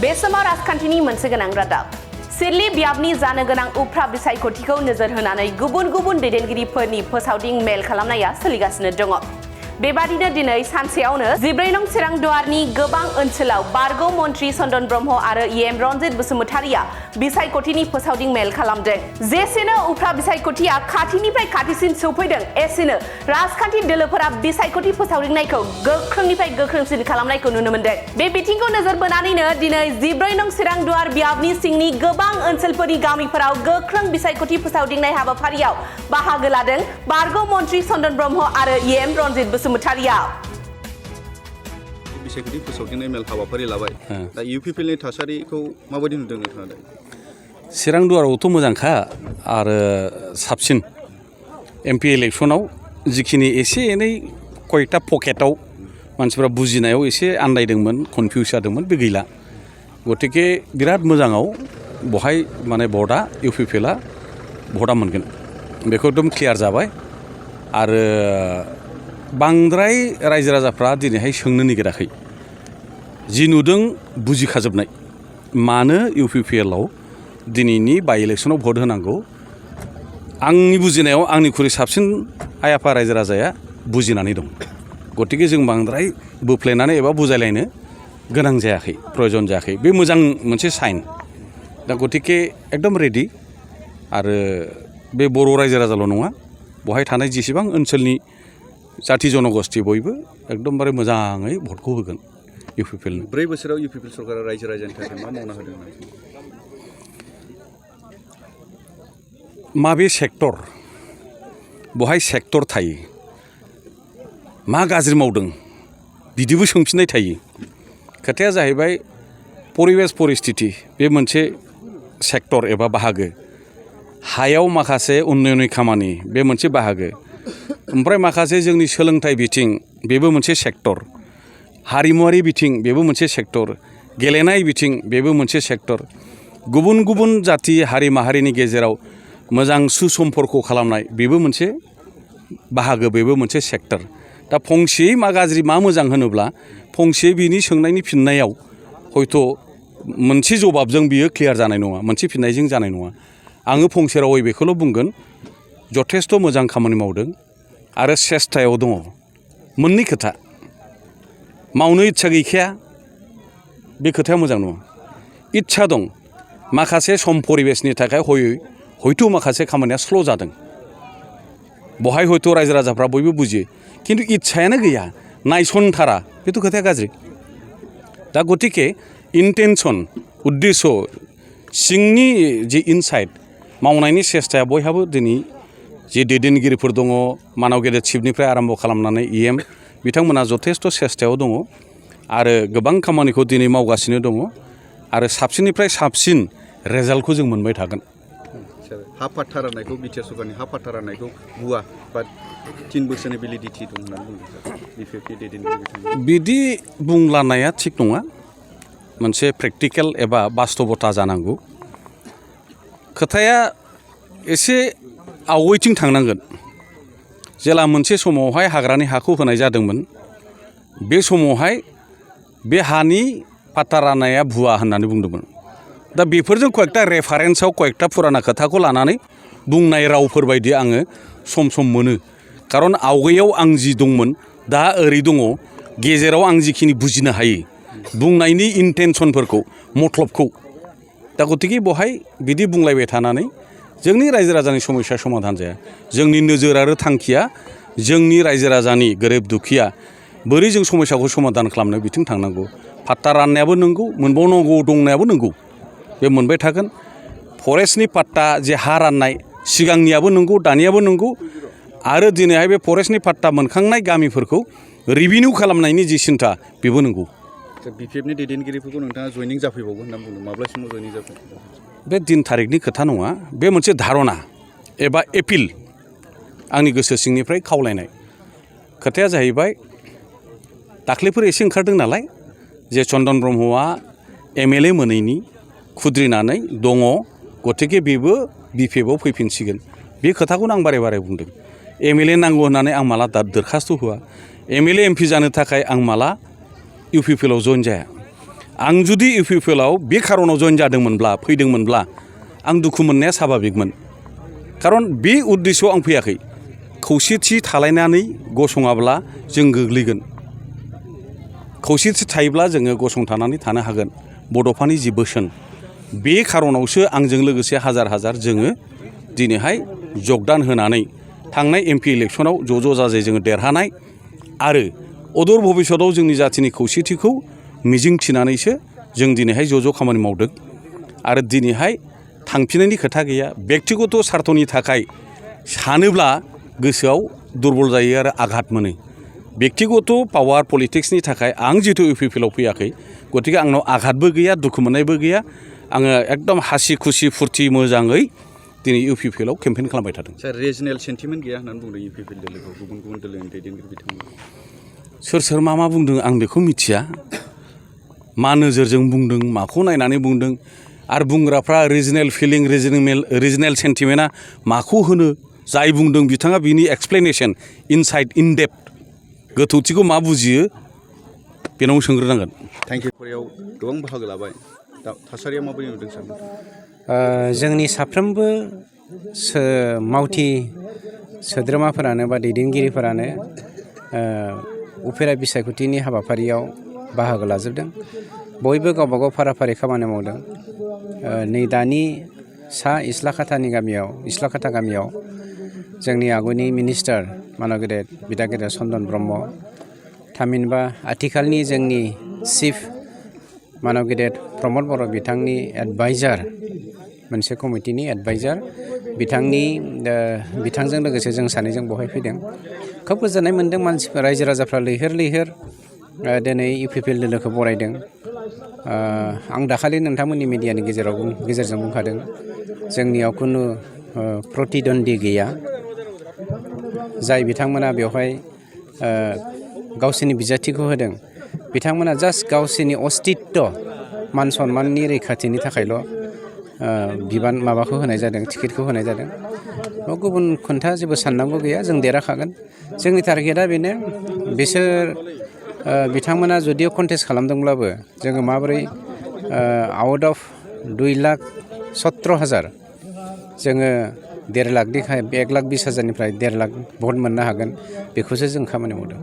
बे समाव राजखान्थिनि मोनसे गोनां रादाब सिडली बियाबनि जानो गोनां उफ्रा बिसायख'थिखौ नोजोर होनानै गुबुन गुबुन दैदेनगिरिफोरनि फोसावदिं मेल खालामनाया सोलिगासिनो दङ। बेबादिनो दिनै सानसेयावनो 14 नं चिरां दुवारनि गोबां ओनसोलाव बारग' मन्त्रि चन्दन ब्रह्म आरो इएम रन्जित बसुमतारिया बिसायख'थिनि फोसावदिं मेल खालामदों। जेसेनो उफ्रा बिसायख'थिया खाथिनिफ्राय खाथिसिन सौफैदों एसेनो राजखान्थि दोलोफोरा बिसायख'थि फोसावदिंनायखौ गोख्रोंनिफ्राय गोख्रोंसिन खालामनायखौ नुनो मोन्दों। बे बिथिंखौ नोजोर बोनानैनो दिनै 14 नं चिरां दुवार बियाबनि सिंनि गोबां ओनसोलफोरनि गामिफोराव गोख्रों बिसायख'थि फोसावदिंनाय हाबाफारियाव बाहागो लादों बारग' मन्त्रि चन्दन ब्रह्म आरो इएम रन्जित बसुमतारिया। बिसायख'थि फोसावदिंनाय मेल हाबाफारि लाबाय दा इउपिपिएलनि थासारिखौ माबायदि नुदों नोंथाङा दा? चिरां दुवारावथ' मोजांखा आरो साबसिन एमपि इलेक्सनाव जिखिनि एसे एनै कयटा पकेटाव मानसिफ्रा बुजिनायाव एसे आन्दायदोंमोन कनफिउस जादोंमोन बे गैला। गतिके बिराद मोजाङाव बहाय माने भटआ इउपिपिएलआ भटआ मोनगोन बेखौ एकदम क्लियार जाबाय आरो बांद्राय रायजो राजाफ्रा दिनैहाय सोंनो नागिराखै जि नुदों बुजिखाजोबनाय मानो इउपिपिएलआव दिनैनि बाइ इलेक्सनाव भट होनांगौ। आंनि बुजिनायाव आंनिख्रुइ साबसिन आइ आफा रायजो राजाया बुजिनानै दं। गतिके जों बांद्राय बोफ्लेनानै एबा बुजायलायनो गोनां जायाखै प्रयजन जायाखै बे मोजां मोनसे साइन। दा गतिके एकदम रेडि आरो बे बर' रायजो राजाल' नङा बहाय थानाय जेसेबां ओनसोलनि जाथि जनगोष्ठी बयबो एकदमबारे मोजाङै भटखौ होगोन इउपिपिएलनो। 4 बोसोराव इउपिपिएल सरकारा रायजो राजानि थाखाय मा मावना होदों? माबे सेक्टर बहाय सेक्टर थायो मा गाज्रि मावदों बिदिबो सोंफिननाय थायो। खोथाया जाहैबाय परिबेस परिस्थिति बे मोनसे सेक्टर एबा बाहागो, हायाव माखासे उन्नयननि खामानि बे मोनसे बाहागो, ओमफ्राय माखासे जोंनि सोलोंथाइ बिथिं बेबो मोनसे सेक्टर, हारिमुवारि बिथिं बेबो मोनसे सेक्टर, गेलेनाय बिथिं बेबो मोनसे सेक्टर, गुबुन गुबुन जाथि हारि माहारिनि गेजेराव मोजां सुसम्पर्क खालामनाय बेबो मोनसे बाहागो, बेबो मोनसे सेक्टर। दा फंसेयै मा गाज्रि मा मोजां होनोब्ला फंसे बिनि सोंनायनि फिननायाव हयथ' मोनसे जबाबजों बियो क्लियार जानाय नङा, मोनसे फिननायजों जानाय नङा। आङो फंसे रावै बेखौल' बुंगोन जथेस्थ' मोजां खामानि मावदों आरो सेस्थायाव दङ। मोननै खोथा, मावनो इच्छा गैखाया बे खोथाया मोजां नङा। इच्छा दं, माखासे सम परिबेसनि थाखाय हयथ' माखासे खामानिया स्ल' जादों, बहाय हयथ' रायजो राजाफ्रा बयबो बुजियो, खिन्थु इच्छायानो गैया, नायसनथारा, बेथ' खोथाया गाज्रि। दा गतिके इन्टेनसन उद्देश्य सिंनि जे इनसाइट मावनायनि सेस्थाया बयहाबो दिनै जे दैदेनगिरिफोर दङ मानाव गेदेर चिफनिफ्राय आरम्भ खालामनानै इएम बिथांमोना जथेस्थ' सेस्थायाव दङ आरो गोबां खामानिखौ दिनै मावगासिनो दङ आरो साबसिननिफ्राय साबसिन रेजाल्टखौ जों मोनबाय थागोन। हा पाट्टा राननायखौ बिटिआर सरकारनि हा पाट्टा राननायखौ बुवा बा 3 बोसोरनि भेलिडिटि दं होननानै बुंदों बिपिएफनि दैदेनगिरि बिथांमोना। बिदि बुंलानाया थिग नङा, मोनसे प्रेक्टिकेल एबा बास्तबता जानांगौ। खोथाया एसे आवगायथिं थांनांगोन। जेला मोनसे समावहाय हाग्रानि हाखौ होनाय जादोंमोन बे समावहाय बे हानि पाट्टा राननाया भुवा होननानै बुंदोंमोन। दा बेफोरजों कयेकटा रेफारेन्सआव कयेकटा फुराना खोथाखौ लानानै बुंनाय रावफोर बायदि आङो सम सम मोनो। खारन आवगायाव आं जि दंमोन दा ओरै दङ, गेजेराव आं जिखिनि बुजिनो हायो बुंनायनि इन्टेनसनफोरखौ मतलबखौ। दा गतिके बहाय बिदि बुंलायबाय थानानै जोंनि रायजो राजानि समस्या समाधान जाया। जोंनि नोजोर आरो थांखिया जोंनि रायजो राजानि गोरिब दुखिया बोरै जों समस्याखौ समाधान खालामनो बिथिं थांनांगौ। पाट्टा राननायाबो नंगौ, मोनबावनांगौ दंनायाबो नंगौ, बे मोनबाय थागोन। फरेस्टनि पाट्टा जे हा राननाय सिगांनियाबो नंगौ, दानियाबो नंगौ आरो दिनैहाय बे फरेस्टनि पाट्टा मोनखांनाय गामिफोरखौ रिभिनिउ खालामनायनि जि सिन्था बेबो नंगौ। बिपिएफनि दैदेनगिरिफोरखौ नोंथाङा जयनिं जाफैबावगोन होनना बुंदों, माब्लासिमाव जयनिं जाफैगोन? बे दिन थारिखनि खोथा नङा, बे मोनसे धारना एबा एपिल, आंनि गोसो सिंनिफ्राय खावलायनाय। खोथाया जाहैबाय दाख्लैफोर एसे ओंखारदों नालाय जे चन्दन ब्रह्मआ एमएलए मोनैनि खुद्रिनानै दङ, गतिके बेबो बिपिएफआव फैफिनसिगोन। बे खोथाखौनो आं बारे बारे बुंदों। एमएलए नांगौ होननानै आं माला दरखास्त होआ, एमएलए एमपि जानो थाखाय आं माला इउपिपिएलआव जइन जाया। आं जुदि इउपिपिएलाव बे खारनाव जइन जादोंमोनब्ला फैदोंमोनब्ला आं दुखु मोननाया स्वाभाबिकमोन खारन बे उद्देश्यआव आं फैयाखै खौसेथि थालायनानै गसङाब्ला जों गोग्लैगोन खौसेथि थायोब्ला जोङो गसंथानानै थानो हागोन बड'फानि जि बोसोन बे खारनावसो आंजों लोगोसे हाजार हाजार जोङो दिनैहाय जगदान होनानै थांनाय एमपि इलेक्सनाव ज' जाजाय जोङो देरहानाय आरो अदूर भबिष्यतआव जोंनि जाथिनि खौसेथिखौ मिजिं थिनानैसो जों दिनैहाय ज' खामानि मावदों आरो दिनैहाय थांफिननायनि खोथा गैया बेक्तिगत सार्थनि थाखाय सानोब्ला गोसोआव दुरबल जायो आरो आघात मोनो बेक्तिगत पावार पलिटिक्सनि थाखाय आं जितु इउपिपिएलाव फैयाखै गतिके आंनाव आघातबो गैया दुखु मोननायबो गैया आङो एकदम हासि खुसि फुर्ति मोजाङै दिनै इउपिपिएलाव केम्पेइन खालामबाय थादों सार रिजनेल सेन्टिमेन्ट गैया होननानै बुंदों इउपिपिएल दोलोखौ गुबुन गुबुन दोलोनि दैदेनगिरि बिथांमोना सोर मा बुंदों आं बेखौ मिथिया मा नोजोरजों बुंदों माखौ नायनानै बुंदों आरो बुंग्राफ्रा रिजनेल फिलिं रिजनेल सेन्टिमेन्टआ माखौ होनो जाय बुंदों बिथाङा बिनि एक्सप्लेनेसन इनसाइड इन डेप्थ गोथौथिखौ मा बुजियो बेनाव सोंग्रोनांगोन थेंक इउ फरियाव गोबां बाहागो लाबाय दा थासारिया माबोरै नुदों सार जोंनि साफ्रोमबो मावथि सोद्रोमाफोरानो बा दैदेनगिरिफोरानो उफेरा बिसायख'थिनि हाबाफारियाव बाहागो लाजोबदों बयबो गावबा गाव फाराफारि खामानि मावदों नै दानि सा इस्लाखाथा गामियाव जोंनि आगुनि मिनिस्टार मानव गेदेर बिदा गेदेर चन्दन ब्रह्म थामहिनबा आथिखालनि जोंनि चिफ मानव गेदेर प्रमद बर' बिथांनि एडभाइजार मोनसे कमिटिनि एडभाइजार बिथांजों लोगोसे जों सानैजों बहाय फैदों खोब गोजोननाय मोन्दों मानसिफोर रायजो राजाफ्रा लैहोर दिनै इउपिपिएल दोलोखौ बरायदों आं दाखालि नोंथांमोननि मिडियानि गेजेरजों बुंखादों जोंनियाव खुनु प्रतिद्वन्दी गैया जाय बिथांमोना बेवहाय गावसोरनि बिजाथिखौ होदों बिथांमोना जास्ट गावसोरनि अस्तित्व मान सन्माननि रैखाथिनि थाखायल' माबाखौ होनाय जादों टिकेटखौ होनाय जादों गुबुन खोथा जेबो साननांगौ गैया जों देरहाखागोन जोंनि टारगेटआ बेनो बिसोर बिथांमोना जुदिअ कन्टेस्ट खालामदोंब्लाबो जोङो माबोरै आउट अफ 2,17,000 जोङो 1,20,000 1,20,000 निफ्राय 1,00,000 भट मोननो हागोन बेखौसो जों खामानि मावदों